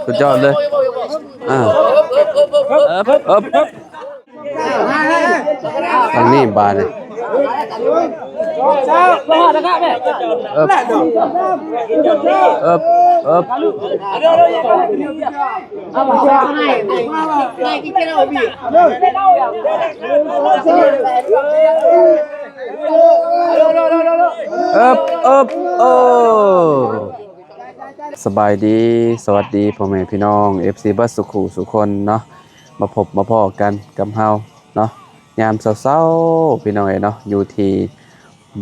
ສຸດຍອດເລີຍ. ອ່າ ເອີບ ເອີບ ທາງນີ້ບາດນີ້ ເອີບ ເອີບ ເອີບ ເອີບ ເອີບ ໂອ້. ສະບາຍດີ ສະຫວັດດີພໍ່ແມ່ພີ່ນ້ອງ ເອັຟຊີ ເບິດສູ່ຄູ່ສູ່ຄົນເນາະ ມາພົບມາພໍ້ກັນກັບເຮົາເນາະ ຍາມເຊົ້າໆ ພີ່ນ້ອງເອີຍເນາະ ຢູ່ທີ່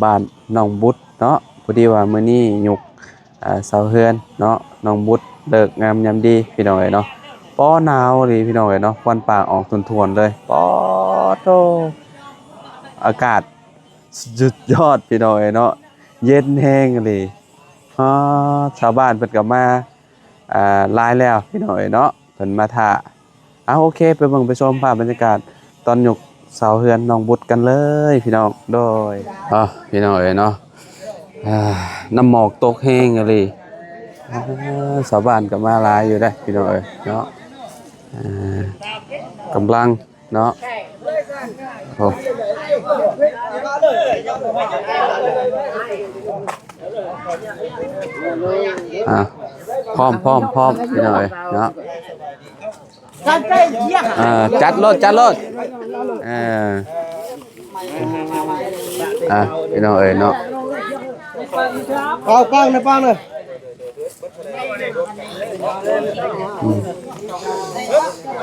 ບ້ານໜອງບຸດເນາະ. ພໍດີວ່າມື້ນີ້ຍົກ ອ່າ ເສົາເຮືອນເນາະ ໜອງບຸດ ເລີກງາມຍາມດີ ພີ່ນ້ອງເອີຍເນາະ. ປໍ ໜາວອີ່ຫຼີ ພີ່ນ້ອງເອີຍເນາະ ຄວັນປາກອອກຖ້ວນໆເລີຍ. ປາໂທ້ ອາກາດ ສຸດຍອດ ພີ່ນ້ອງເອີຍເນາະ ເຢັນແຮງອີ່ຫຼີ. ອາ ຊາວບ້ານເພິ່ນກໍມາ ອ່າ ຫຼາຍແລ້ວ ພີ່ນ້ອງເອີຍເນາະ ເພິ່ນມາຖ້າ. ເອົາ ໂອເຄ ໄປເບິ່ງໄປຊົມພາບບັນຍາກາດຕອນຍົກເສົາເຮືອນໜອງບຸດກັນເລີຍ ພີ່ນ້ອງ. ໂດຍ ອ່າ ພີ່ນ້ອງເອີຍເນາະ ອ່າ ນ້ຳໝອກຕົກແຮງອີ່ຫຼີ. ອ່າ ຊາວບ້ານກໍມາຫຼາຍຢູ່ເດ້ ພີ່ນ້ອງເອີຍເນາະ. ອ່າ ກຳລັງ ເນາະ ໂອ້ ອ່າ ພ້ອມ ພ້ອມ ພ້ອມ ພີ່ນ້ອງເອີຍເນາະ. ອ່າ ຈັດໂລດ ຈັດໂລດ ເອີ ອ່າ ພີ່ນ້ອງເອີຍເນາະ. ເອົາ ປາກເລີຍ ປາກເລີຍ. ອືມ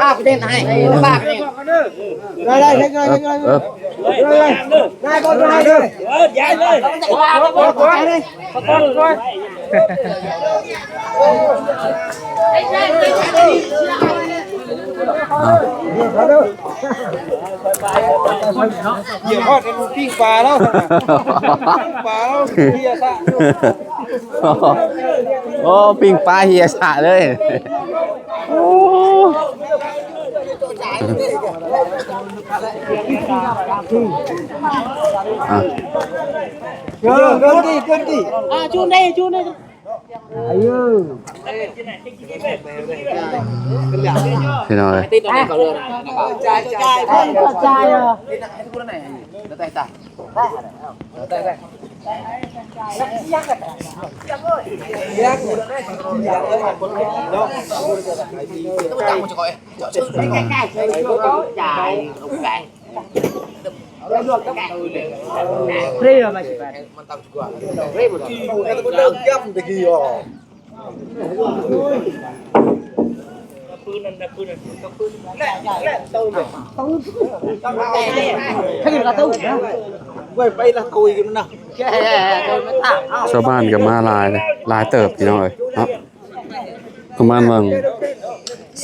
ອາບເດັນໃຫ້ ປາກເລີຍ. ໄດ້ ໄດ້ ເຮັດໄງ ເຮັດໄງ ເອີບ ໄດ້ ໄດ້ ໄດ້ ໄດ້ ໄດ້ ໄດ້ ໄດ້ ໄດ້ ໄດ້ ໄດ້ ໄດ້ ໄດ້ ໄດ້ ໄດ້ ອ່າ ຢຽບຮອດປີ້ງປາແລ້ວ ປີ້ງປາແລ້ວ ເຫຍສະ. ໂອ້ ປີ້ງປາເຫຍສະເລີຍ. ໂອ້ ອ່າ ເກີນ ເກີນທີ່ ເກີນທີ່ ອ່າ ຈູນໄດ້ ຈູນໄດ້. ພີ່ນ້ອງເອີຍ ຊາວບ້ານກໍມາຫຼາຍ ຫຼາຍເຕີບ ພີ່ນ້ອງເອີຍເນາະ ປະມານຫວ່າງ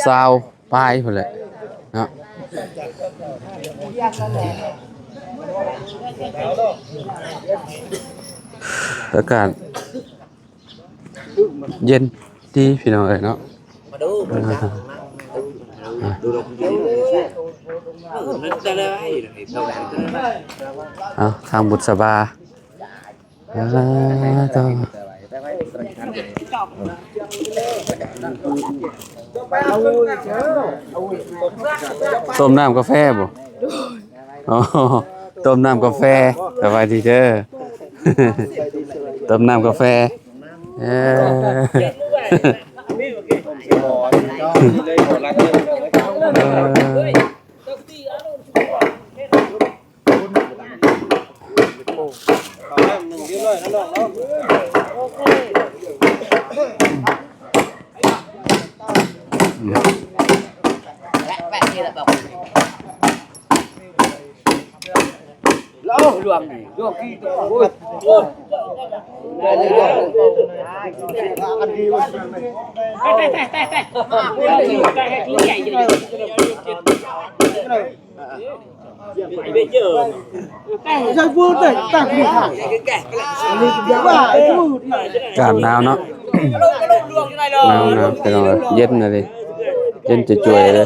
ຊາວ ປາຍພຸ້ນແຫຼະເນາະ. ອາກາດເຢັນດີພີ່ນ້ອງເອີຍເນາະ. ມາດູ ມາ ມາ ມາ ເອົາ ທາງບຸດສະບາ. ອ່າ ໂທ້ ຕົ້ມນ້ຳກາແຟບໍ່? ອໍ ຕົ້ມນ້ຳກາແຟ. ສະບາຍດີເດີ ຕົ້ມນ້ຳກາແຟ. ເອີ ເອີ. ອາກາດໜາວເນາະ ໜາວໆ ພີ່ນ້ອງເອີຍ ເຢັນນະເດ ເຢັນຈວຍໆເລີຍ.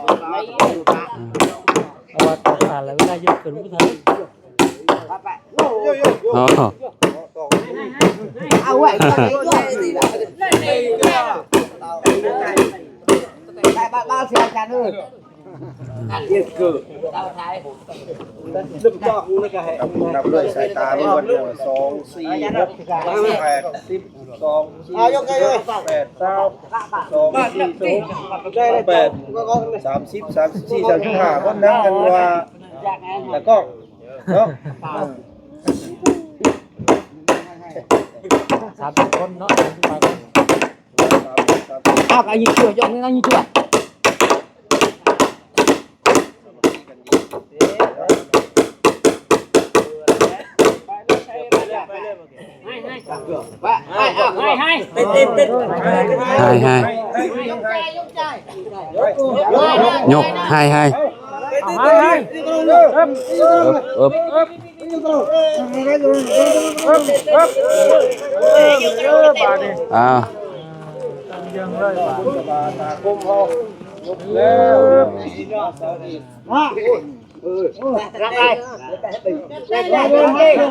ເພາະວ່າຕອກສານແລ້ວເວລາຍົກຂຶ້ນບໍ່ທັນ. ອໍ ເອົາໄວ້ ໄດ້ບາດ ບາດ ເສຍອາຈານເອີຍ. ເລີ່ມຈອກແລ້ວກໍໃຫ້ ນັບດ້ວຍສາຍຕາເບິ່ງກ່ອນ ສອງ ສີ່ ຫົກ ແປດ ສິບ ສອງ ສີ່ ແປດ ຊາວ ສອງ ສີ່ ສອງ ແປດ ສາມສິບ ສາມສິບສີ່ ສາມສິບຫ້າ ຄົນນຳກັນວ່າ ຕາກ້ອງເນາະ ສາມສິບຄົນເນາະ ສາມສິບປາຍຄົນ. ອ້າວ ກໍຍິງຊ່ວຍ ຢອກນີ້ນະ ຍິງຊ່ວຍ. ຢອກ ໃຫ້ ໃຫ້ ເອີບ ເອີບ ເອີບ ເອີບ ບາດນີ້ ອ້າວ ເອີບ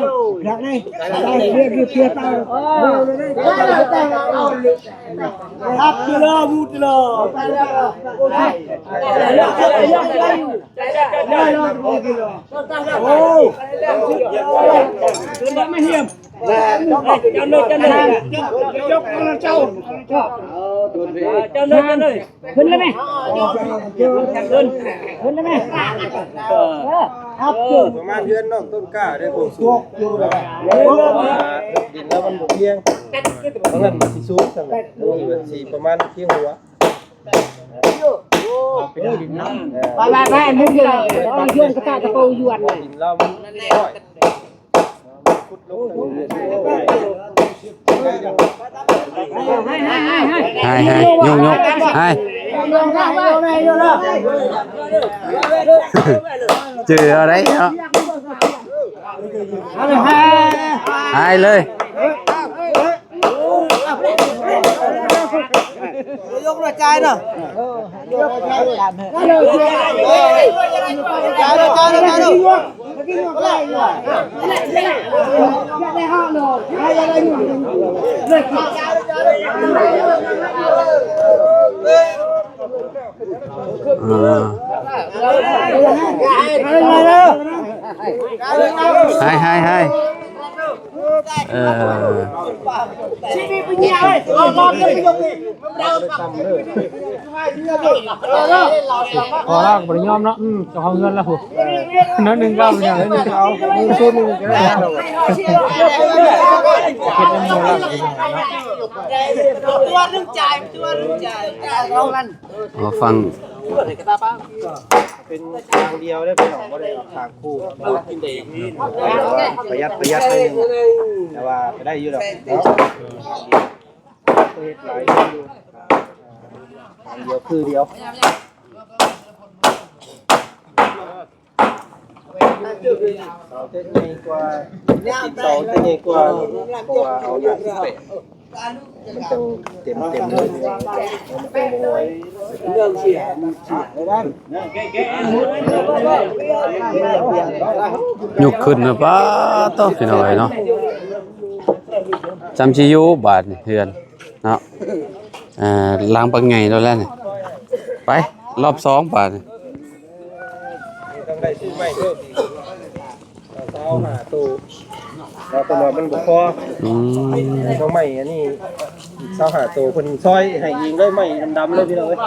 ຂຶ້ນໄດ້ໄໝ? ຂຶ້ນ ຂຶ້ນໄດ້ໄໝ? ເອີ ປະມານເຮືອນນ້ອງຕົ້ນກ້າເດ້ ພວກສູງ ດິນລາວມັນບໍ່ພຽງ ເພາະນັ້ນມັນຊິສູງຊັ້ນແຫຼະ ອັນນີ້ມັນຊິປະມານພຽງຫົວ ໄປ ໄປ ໄປ ມຸກຢູ່ ເຮືອນກະຕະກະໂປຢວນ ດິນລາວມັນນ້ອຍ. ໃຫ້ ໃຫ້ ຍົກ ຍົກ ໃຫ້ ຈື່ເອົາໄດ້ເນາະ ໃຫ້ເລີຍ. ຍົກມາຈ່າຍເນາະ ຈ່າຍເນາະ ຈ່າຍເນາະ ຈ່າຍເນາະ. ໃຫ້ ໃຫ້ ໃຫ້ ເອີ ພໍລາວກໍບໍ່ໄດ້ຍອມເນາະ ອືມ ເຈົ້າຂອງເຮືອນລາວ ໜ້ອຍໜຶ່ງກໍເອົາ ໜ້ອຍໜຶ່ງກໍເອົາ ມື້ຊຸດນີ້ກໍໄດ້ແລ້ວ ເຮັດນຳໝູ່ລາວ ຕົວໜຶ່ງຈ່າຍ ຕົວໜຶ່ງຈ່າຍ ເອົາຟັງ ເປັນທາງດຽວເດ້ພີ່ນ້ອງ ບໍ່ໄດ້ເອົາທາງຄູ່ ປະຢັດ ປະຢັດໜ້ອຍໜຶ່ງ ແຕ່ວ່າກໍໄດ້ຢູ່ດອກເນາະ ເຮັດຫຼາຍຢູ່ ທາງດຽວຄືດຽວ ເສົາຈະໃຫຍ່ກວ່າ ເສົາຈະໃຫຍ່ກວ່າ ເພາະວ່າເອົາໜ້າສິບແປດ ມັນຈັ່ງເຕັມ ເຕັມເລີຍ ມັນຈັ່ງບໍ່ງອຍ ເລື່ອງເສຍ ມັນເສຍໄດ້ ຍົກຂຶ້ນນະ ປາດໂທ້ ພີ່ນ້ອງເອີຍເນາະ ຊ່ຳຊິຢູ່ບາດນີ້ເຮືອນເນາະ ເອີ ຫຼັງບັກໃຫຍ່ໂລດແລ້ວນີ້ ໄປ ລອບສອງບາດນີ້ ຕ້ອງໄດ້ຊື້ໄມ້ເພີ່ມອີກ ຊາວຫ້າໂຕ ແລ້ວເພິ່ນວ່າມັນບໍ່ພໍ ອືມ ຕ້ອງໄມ້ອັນນີ້ຊາວຫ້າໂຕ ເພິ່ນຊອຍໃຫ້ອີງເລີຍ ໄມ້ດຳໆເລີຍພີ່ນ້ອງເອີຍ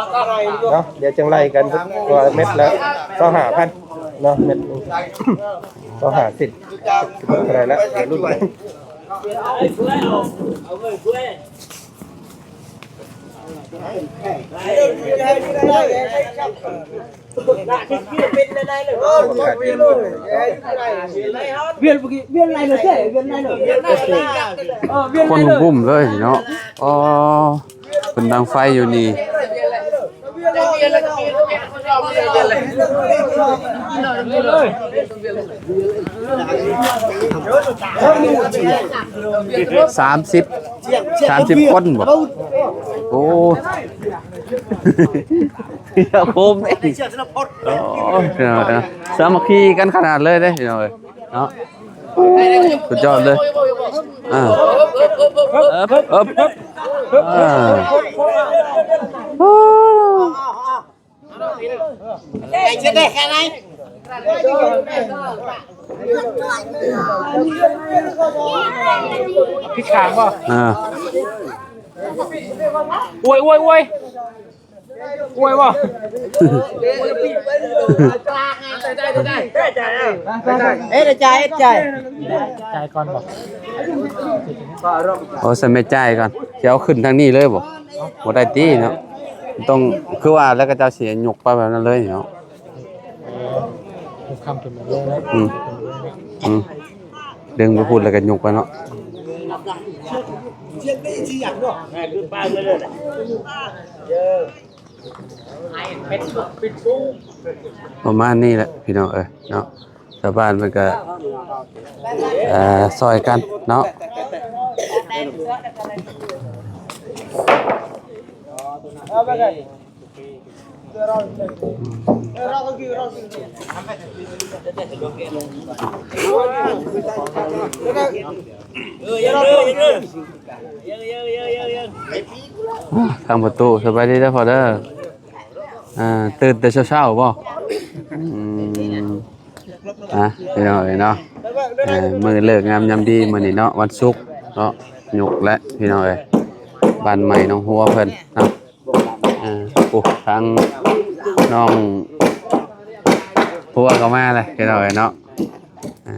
ເນາະ ດຽວຈັ່ງໄລ່ກັນ ເພາະວ່າເມັດລະຊາວຫ້າພັນເນາະ ເມັດຊາວຫ້າເຊັນ ເທົ່າໃດລະ ດຽວລຸ້ນກັນ. ເອົາເງິນຊ່ວຍ ເອົາເງິນຊ່ວຍ. ວຽນ ວຽນໄລ່ເລີຍເດ້ ວຽນໄລ່ເລີຍ ເອີ ວຽນໄລ່ເລີຍ ຄົນກຸ່ມເລີຍເນາະ. ອໍ ເພິ່ນດັງໄຟຢູ່ນີ້ ສາມສິບ ສາມສິບຄົນບໍ? ໂອ້ ໂອ້ ສາມັກຄີກັນຂະໜາດເລີຍເດ້ ພີ່ນ້ອງເອີຍເນາະ. ສຸດຍອດເລີຍ ອ່າ ເອີບ ເອີບ ອ່າ ຜິດຂ້າງບໍ່? ອ່າ ອວຍ ອວຍ ອວຍ. ອວຍບໍ່? ເຮັດໃຈ ເຮັດໃຈ ຈ່າຍກ່ອນບໍ່? ໂອ້ ຊັ້ນແມ່ນຈ່າຍກ່ອນ ຊິເອົາຂຶ້ນທາງນີ້ເລີຍບໍ່? ບໍ່ໄດ້ຕິເນາະ ຕ້ອງ ຄືວ່າແລ້ວ ເຂົາເຈົ້າຊິຍົກໄປແບບນັ້ນເລີຍເນາະ. ຍົກຂ້າມເປັນແບບເລີຍເນາະ ອືມ ອືມ ດຶງໄປພຸ້ນແລ້ວກໍຍົກໄປເນາະ. ປະມານນີ້ແຫຼະພີ່ນ້ອງເອີຍເນາະ ຊາວບ້ານເພິ່ນກະ ເອີ ຊ່ອຍກັນເນາະ. ທາງປະຕູ ສະບາຍດີເດີພໍ່ເດີ. ອ່າ ຕື່ນແຕ່ເຊົ້າໆບໍ່? ອືມ ອ່ະ ພີ່ນ້ອງເອີຍເນາະ ເອີ ມື້ເລີກງາມຍາມດີມື້ນີ້ເນາະ ວັນສຸກເນາະ. ຍົກແຫຼະພີ່ນ້ອງເອີຍ ບ້ານໃໝ່ໜອງຫົວເພິ່ນເນາະ. ເອີ ໂອ້ ທາງນ້ອງຜົວກໍມາແລ້ວພີ່ນ້ອງເອີຍເນາະ. ອ່າ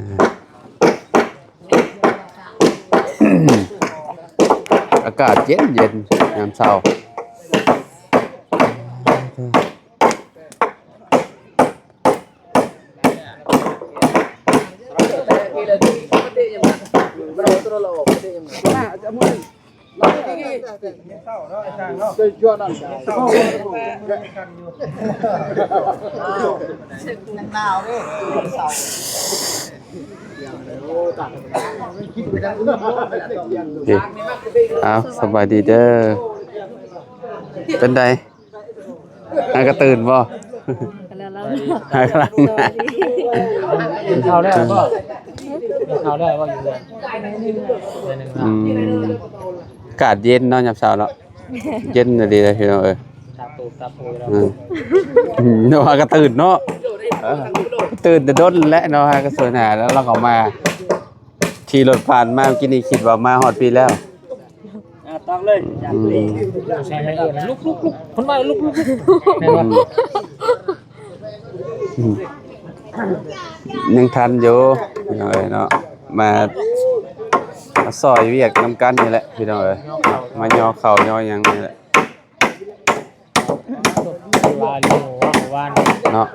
ອາກາດເຢັນໆ ຍາມເຊົ້າ. ເອີ ເອົາ ສະບາຍດີເດີ. ເປັນໃດ? ຫາກະຕື່ນບໍ່? ຫາກະລັງ ກິນເຂົ້າແລ້ວບໍ່? ກິນເຂົ້າແລ້ວບໍ່? ຢູ່ເຮືອນ ອືມ ອາກາດເຢັນເນາະ ຍາມເຊົ້າເນາະ ເຢັນດີເລີຍພີ່ນ້ອງເອີຍ. ຕາໂຕ ຕາໂຕແລ້ວ ອືມ ເນາະ ຫາກະຕື່ນເນາະ ເອີ ຕື່ນແຕ່ດົນແລ້ວເນາະ ຫາກະສວຍໜ້າແລ້ວ ລາວກໍມາ ຂີ່ລົດຜ່ານມາເມື່ອກີ້ນີ້ ຄິດວ່າມາຮອດພີ້ແລ້ວ. ອ່າ ຕັກເລີຍ ອືມ ໃສ່ໃຫ້ເອີ້ນ ລຸກ ລຸກ ລຸກ ຄົນໃໝ່ ລຸກ ລຸກ ລຸກ ອືມ ອືມ ຍັງທັນຢູ່ພີ່ນ້ອງເອີຍເນາະ ມາ ມາຊ່ອຍວຽກນຳກັນນີ້ແຫຼະພີ່ນ້ອງເອີຍ ມາຍໍເຂົ້າຍໍຫຍັງນີ້ແຫຼະ. ຫຼາຍຢູ່ວ່າ ເມື່ອວານເນາະ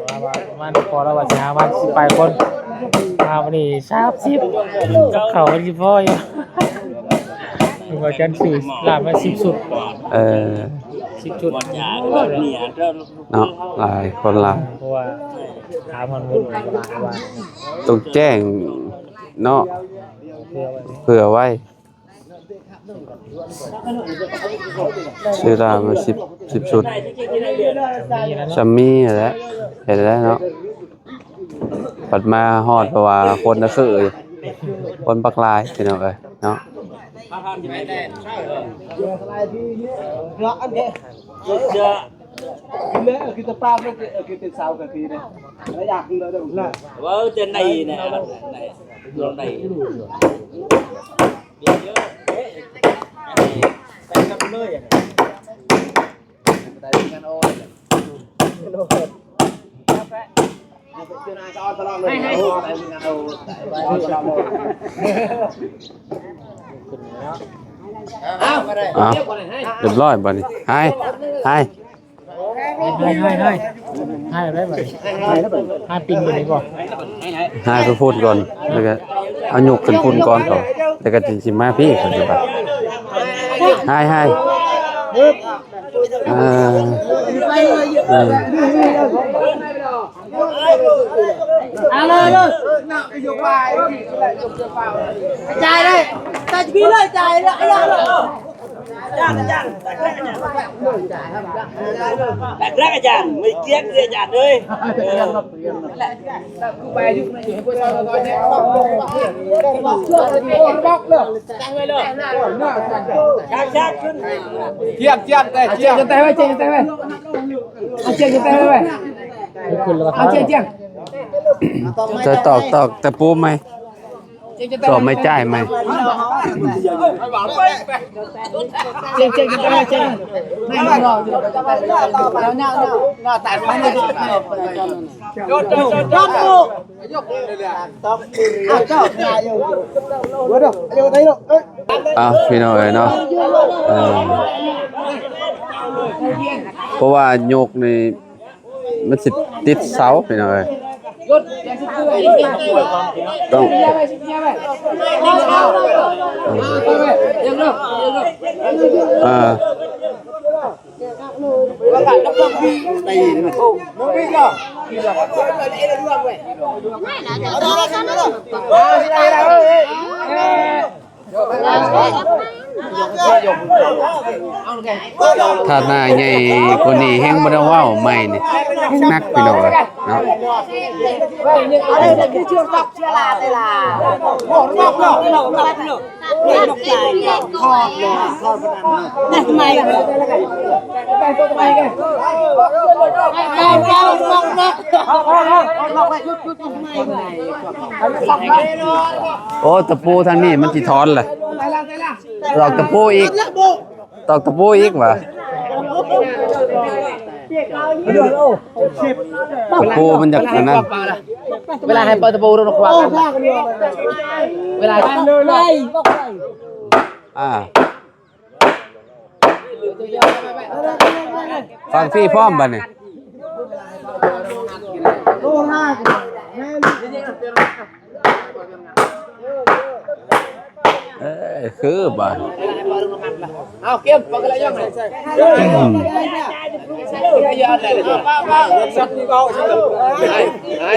ອ່າ ວ່າ ວ່າປະມານ ພໍລາວວ່າຊິຫາມາສິບປາຍຄົນ ມາມື້ນີ້ສາມສິບ ເຂົ້າມັນຊິພໍຢູ່ ວ່າຈັນຊື້ລາບມາສິບຊຸດ ເອີ ສິບຊຸດ ເນາະ ຫຼາຍຄົນຫຼາຍ ເພາະວ່າຖາມມັນບໍ່ຫຼາຍວ່າ ຕ້ອງແຈ້ງເນາະ ເພື່ອໄວ້ ເພື່ອໄວ້ ຊື້ລາບມາສິບ ສິບຊຸດ ຊ່ຳມີຫັ້ນແຫຼະ ເຮັດໄດ້ເນາະ ບັດມາຮອດ ເພາະວ່າຄົນນະຄື ຄົນບັກຫຼາຍ ພີ່ນ້ອງເອີຍເນາະ. ເວົ້າແຕ່ໃນນະ ໃນ ໃນ ໃຫ້ ໃຫ້ ຂຶ້ນເນາະ. ອ້າວ ຮຽບຮ້ອຍບາດນີ້ ຫາຍ ຫາຍ ຫາຍ ຫາຍ ຫາຍໄດ້ບາດນີ້ ຫາຍ ຫາຍປີນບາດນີ້ບໍ່ ຫາຍໄປພຸ້ນກ່ອນ ແລ້ວກໍເອົາຍົກຂຶ້ນພຸ້ນກ່ອນເຂົາ ແລ້ວກໍຈຶ່ງຊິມາພີ້ເຂົາຊິບາດ ຫາຍ ຫາຍ ເອີ ເອີ ເອົາເລີຍ ເລີຍ ກະຈາຍເລີຍ ຕັດກິນເລີຍ ຈ່າຍເລີຍ ອາຈານ ອາຈານ ຕັກແລ້ວອາຈານ ຕັກແລ້ວອາຈານ ບໍ່ກຽກເລີຍອາຈານເອີຍ ເອີ ຈຽມ ຈຽມ ແຕ່ ຈຽມ ແຕ່ໄວ້ ຈຽມ ແຕ່ໄວ້ ເອົາ ຈຽມ ແຕ່ໄວ້ ເອົາ ຈຽມ ຈຽມ ຈະຕອກ ຕອກຕະປູໃໝ່ ຕອກໄມ້ຈ້າຍໃໝ່ ຈຽມ ຈຽມ ແຕ່ໄວ້ ຈຽມ ແມ່ນບໍ່ ເອົາ ເອົາ ເອົາ ເອົາ ຕາຍ ອ້າວ ພີ່ນ້ອງເອີຍເນາະ ເອີ ເພາະວ່າຍົກນີ້ມັນຊິຕິດເສົາ ພີ່ນ້ອງເອີຍ ຕ້ອງ ເອີ. ຖ້າໜ້າໃຫຍ່ກວ່ານີ້ແຮງບໍ່ໄດ້ເວົ້າ ໄມ້ນີ້ແຮງໜັກ ພີ່ນ້ອງເອີຍເນາະ. ໂອ້ ຕະປູທາງນີ້ມັນຊິຖອນລະ ຕອກຕະປູອີກ ຕອກຕະປູອີກຫວາ. ຕະປູມັນຢາກອັນນັ້ນ ເວລາໃຫ້ເປີດຕະປູລົງຂວາ ເວລາ ອ່າ ຝັ່ງພີ້ພ້ອມບາດນີ້. ເອີ ຄືບາດ ເອົາ ກຽມ ປະກະລະຍັງ ໄປ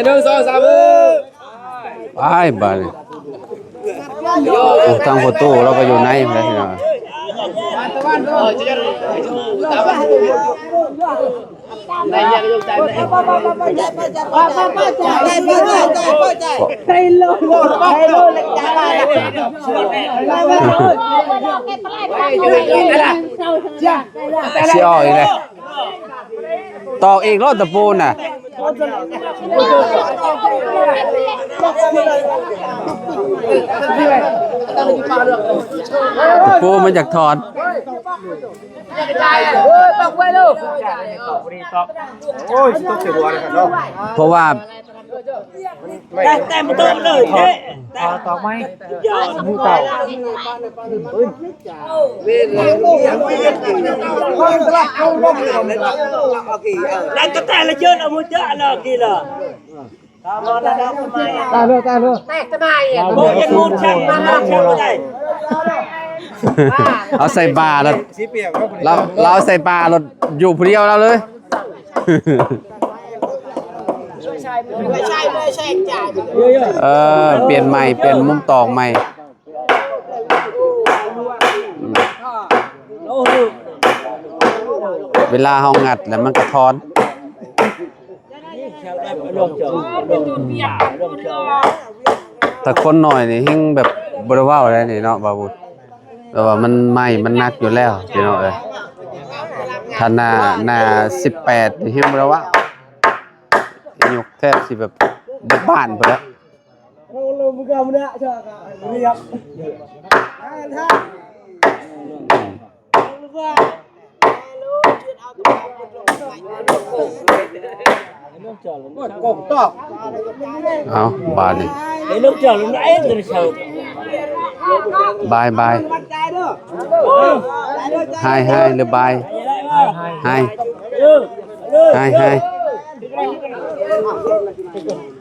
ໜຶ່ງ ສອງ ສາມ ເອີ ໄປບາດນີ້. ໂອ້ ທາງພໍ່ຕູ້ລາວກໍຢູ່ໃນພຸ້ນແຫຼະພີ່ນ້ອງ. ຊິອອກອີກແລ້ວ ຕອກອີກໂລດຕະປູນະ ຕະປູມັນຢາກຖອນ ໂອ້ຍ ຊິຕົກໃສ່ຫົວເລີຍເນາະ ເພາະວ່າ ແຕ່ ແຕ່ບໍ່ຕ້ອງເລີຍເດ້ ຕອກໄມ້ ໝູ່ເຕົ່າ ແລ້ວກໍແຕ່ລະເຈີນເອົາໝູ່ເຈາະລະກີລະ ຕາຍເລີຍ ຕາຍເລີຍ ແຕກສະບາຍ ບໍ່ເຫັນໝູ່ແຊງມາເອົາເຊງບໍ່ໄດ້ ເອົາໃສ່ບ່າລະ ລາວ ລາວເອົາໃສ່ບ່າລະ ຢູ່ຜູ້ດຽວລາວເລີຍ. ເອີ ປ່ຽນໃໝ່ ປ່ຽນມຸມຕອກໃໝ່ ເວລາເຮົາງັດແລ້ວມັນກະຖອນ ຖ້າຄົນໜ້ອຍນີ້ແຮງແບບບໍ່ໄດ້ເວົ້າໄດ໋ນີ້ເນາະ ບ່າວບຸດ. ແຕ່ວ່າມັນ ໄມ້ມັນໜັກຢູ່ແລ້ວພີ່ນ້ອງເອີຍ ຖ້າໜ້າ ໜ້າສິບແປດນີ້ແຮງບໍ່ໄດ້ເວົ້າ ຍົກແທບຊິແບບເບິດບ້ານພຸ້ນແຫຼະ. ເອົາ ບາດນີ້ ບາຍ ບາຍ. ຫາຍ ຫາຍ ຫຼືບາຍ? ຫາຍ ຫາຍ ຫາຍ ຫາຍ.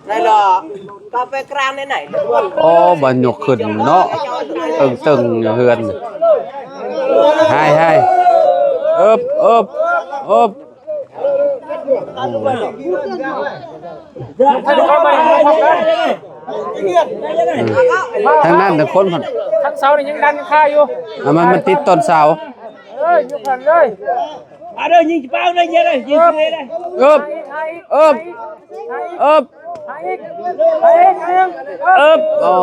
ໄດ້ລະ ກໍໄປກາງໃນໄຫນ? ໂອ້ ບັນຍົກຂຶ້ນເນາະ ເຕີງໆ ຢູ່ເຮືອນ. ຫາຍ ຫາຍ ເອິບ ເອິບ ເອິບ. ທາງນັ້ນນະຄົນ ທາງເສົານີ້ຍັງດັນຄາຢູ່. ອ່ະ ມັນ ມັນຕິດຕອນເສົາ. ເອີ ຢູ່ຫັ້ນເລີຍ. ມາເດີ ຍິງເປົ້າເດີ ຍິງເລີຍ ຍິງເລີຍ. ເອີບ ເອີບ ເອີບ. ເອີບ ໂອ້.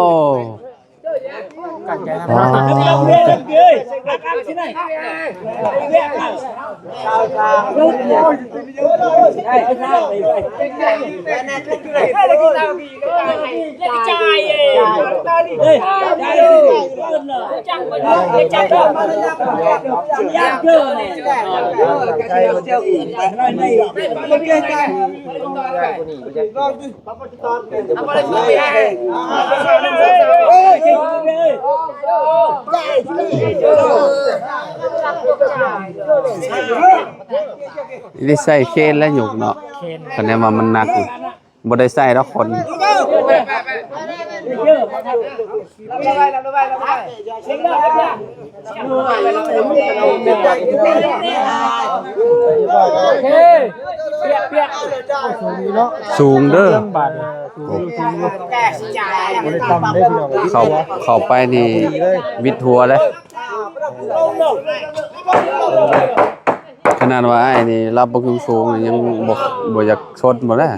ອໍ ໄດ້ໃສ່ເຄນແລ້ວຍົກເນາະ ຄະແນນວ່າມັນໜັກ ບໍ່ໄດ້ໃສ່ດອກຄົນ. ສູງເດີ. ເຂົ້າ ເຂົ້າໄປນີ້ວິດຫົວເດ້. ຂະໜາດວ່າອ້າຍນີ້ລຳບັກສູງໆ ຍັງບໍ່ ບໍ່ຢາກຊົນບໍ່ນະ.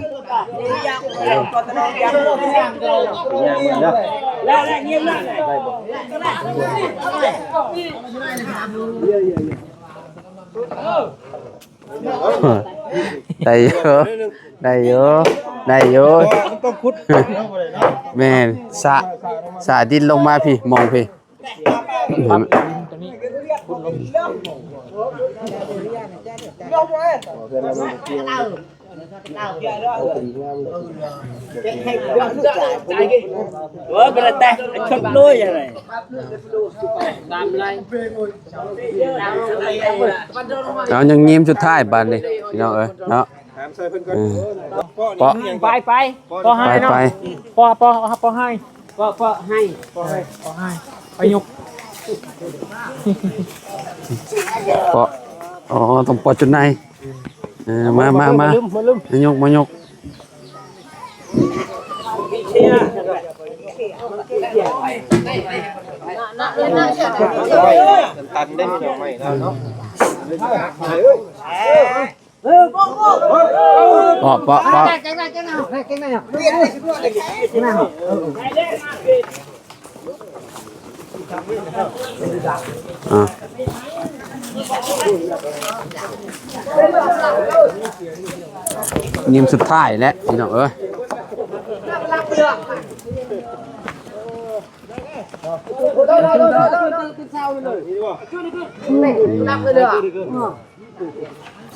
ໄດ້ຢູ່ ໄດ້ຢູ່ ໄດ້ຢູ່. ແມ່ນ ສະ ສະດິນລົງມາພີ້ ມອງພີ້. ເອົາ ຍັງຍິມສຸດທ້າຍບາດນີ້ ພີ່ນ້ອງເອີຍເນາະ. ເອີ ເປາະ ໄປ ໄປ ເປາະໃຫ້ເນາະ ໄປ ໄປ ເປາະ ເປາະ ເປາະໃຫ້ ເປາະ ເປາະໃຫ້ ເປາະໃຫ້ ເປາະໃຫ້ ໄປຍົກ ເປາະ. ອໍ ຕ້ອງເປາະຈຸດໃນ. ເອີ ມາ ມາ ມາ ມາລຸ້ມ ມາລຸ້ມ ມາຍົກ ມາຍົກ. ຕັນໄດ້ ພີ່ນ້ອງໃໝ່ເນາະ. ເປາະ ເປາະ ເປາະ. ອ່າ ຍິມສຸດທ້າຍແລ້ວ ພີ່ນ້ອງເອີຍ.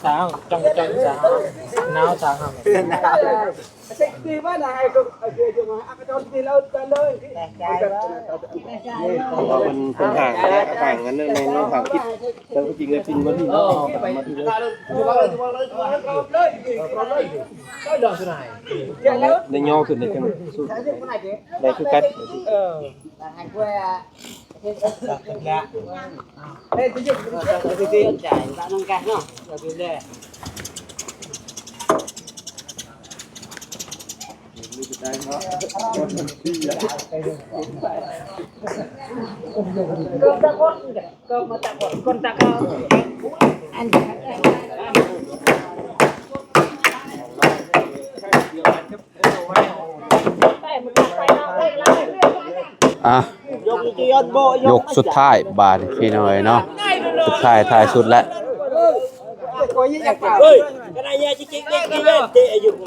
ສາວ ຈ້ອງ ຈ້ອງ ສາວ ໜາວ ສາວ ເພາະວ່າເພິ່ນ ເພິ່ນຫ່າງແລ້ວ ຫ່າງກັນໃນ ໃນທາງຄິດ ແຕ່ທີ່ຈິງແລ້ວກິນບໍ່ດີເນາະ ມາຖືກແລ້ວ ໄດ້ຍໍຂຶ້ນໄດ້ຈັ່ງ ໄດ້ຄືກັນ ເອີ. ອ່ະ ຍົກສຸດທ້າຍບາດນີ້ພີ່ນ້ອງເອີຍເນາະ ສຸດທ້າຍ ທ້າຍສຸດແລ້ວ.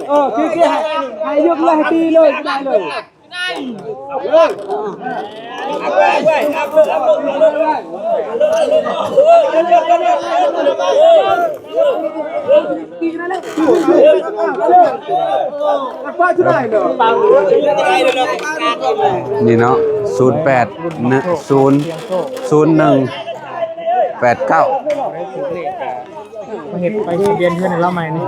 ເອີ ຄື ຄືໃຫ້ ໃຫ້ຍົກເລີຍ ໃຫ້ຕີເລີຍ ໄດ້ເລີຍ. ນີ້ເນາະ ສູນແປດ ນະ ສູນ ສູນໜຶ່ງ ແປດເກົ້າ ມາເຮັດໃບທະບຽນເຮືອນໃຫ້ລາວໃໝ່ນີ້.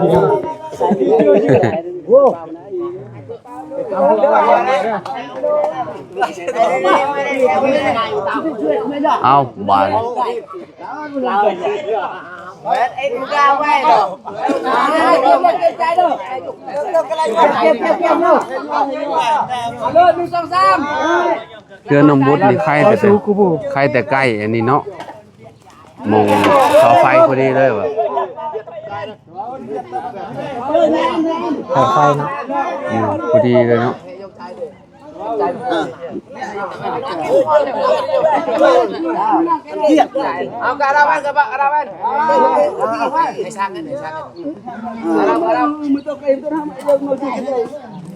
ເອົາ ບາດນີ້ ເຮືອນນ້ອງບຸດນີ້ ໃຄ່ແຕ່ ໃຄ່ແຕ່ໃກ້ອັນນີ້ເນາະ. ໝ່ອງເສົາໄຟພໍດີເລີຍວ່າ ເສົາໄຟເນາະ ອືມ ພໍດີເລີຍເນາະ. ເອົາກະລາວັນ ກະລາວັນ ໃຫ້ຊ່າງ ໃຫ້ຊ່າງ ເ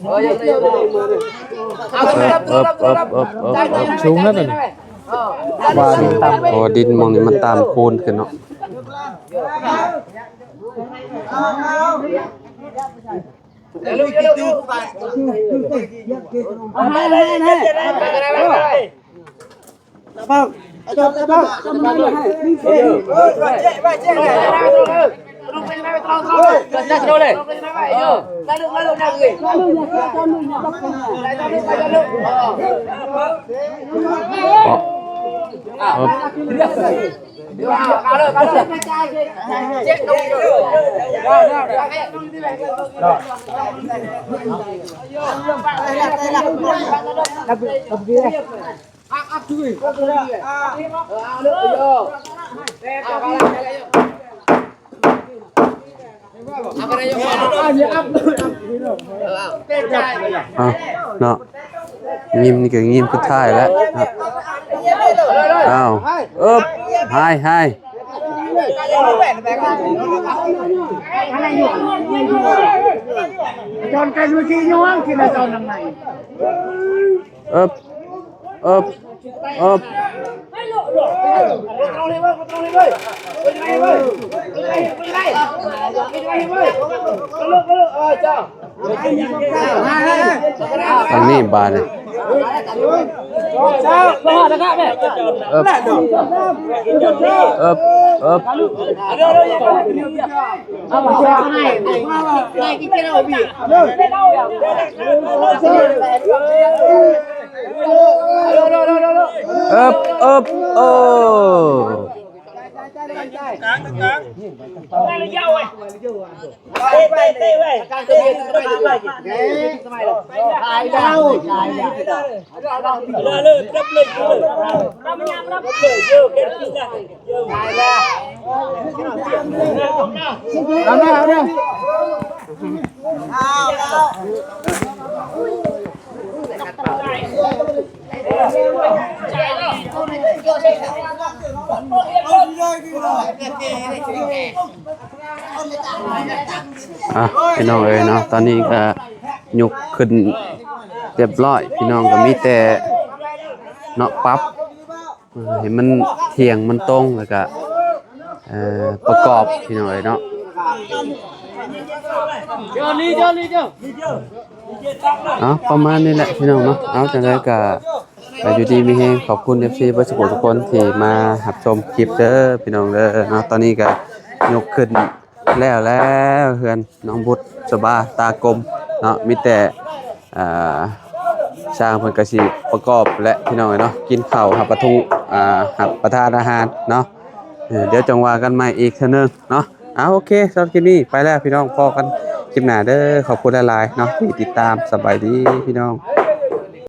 ອີ ເອີ ເອີ ສູງແລ້ວຕົວນີ້. ເພາະວ່າດິນໝ່ອງນີ້ມັນຕ່ຳໂຄນຂຶ້ນເນາະ. ເອົາເນາະ ຍິມນີ້ກໍຍິມສຸດທ້າຍແລ້ວເນາະ. ເອົາ ເອີບ ຫາຍ ຫາຍ. ຈອນກັນເມື່ອກີ້ຍ້ອງກິນແລ້ວຈອນນຳໃນ ເອີບ ເອີບ ເອີບ. ທາງນີ້ບາດນີ້ ເອີບ ເອີບ ເອີບ. ເອີບ ເອີບ ໂອ້. ອ່ະ ພີ່ນ້ອງເອີຍເນາະ ຕອນນີ້ກໍຍົກຂຶ້ນຮຽບຮ້ອຍ ພີ່ນ້ອງ ກໍມີແຕ່ເນາະ ປັບ ເອີ ໃຫ້ມັນທ່ຽງ ມັນຕົງ ແລ້ວກະ ເອີ ປະກອບ ພີ່ນ້ອງເອີຍເນາະ. ເອົາ ປະມານນີ້ແຫຼະ ພີ່ນ້ອງເນາະ. ເອົາ ຈັ່ງໃດກະ ກະຢູ່ດີມີແຮງ ຂອບຄຸນ ເອັຟຊີ ເບິດສູ່ຜູ້ທຸກຄົນທີ່ມາຮັບຊົມຄລິບເດີ ພີ່ນ້ອງເດີເນາະ. ຕອນນີ້ກະຍົກຂຶ້ນ ແລ້ວແລ້ວ ເຮືອນນ້ອງບຸດສະບາຕາກົມເນາະ ມີແຕ່ ອ່າ ຊ່າງເພິ່ນກະຊິປະກອບແຫຼະ ພີ່ນ້ອງເອີຍເນາະ ກິນເຂົ້າ ຮັບປະທຸ ອ່າ ຮັບປະທານອາຫານເນາະ. ເອີ ດຽວຈັ່ງວ່າກັນໃໝ່ອີກເທື່ອໜຶ່ງເນາະ. ເອົາ ໂອເຄ ສຳລັບຄລິບນີ້ໄປແລ້ວ ພີ່ນ້ອງ ພໍ້ກັນຄລິບໜ້າເດີ. ຂອບຄຸນຫຼາຍໆເນາະທີ່ຕິດຕາມ. ສະບາຍດີ ພີ່ນ້ອງ.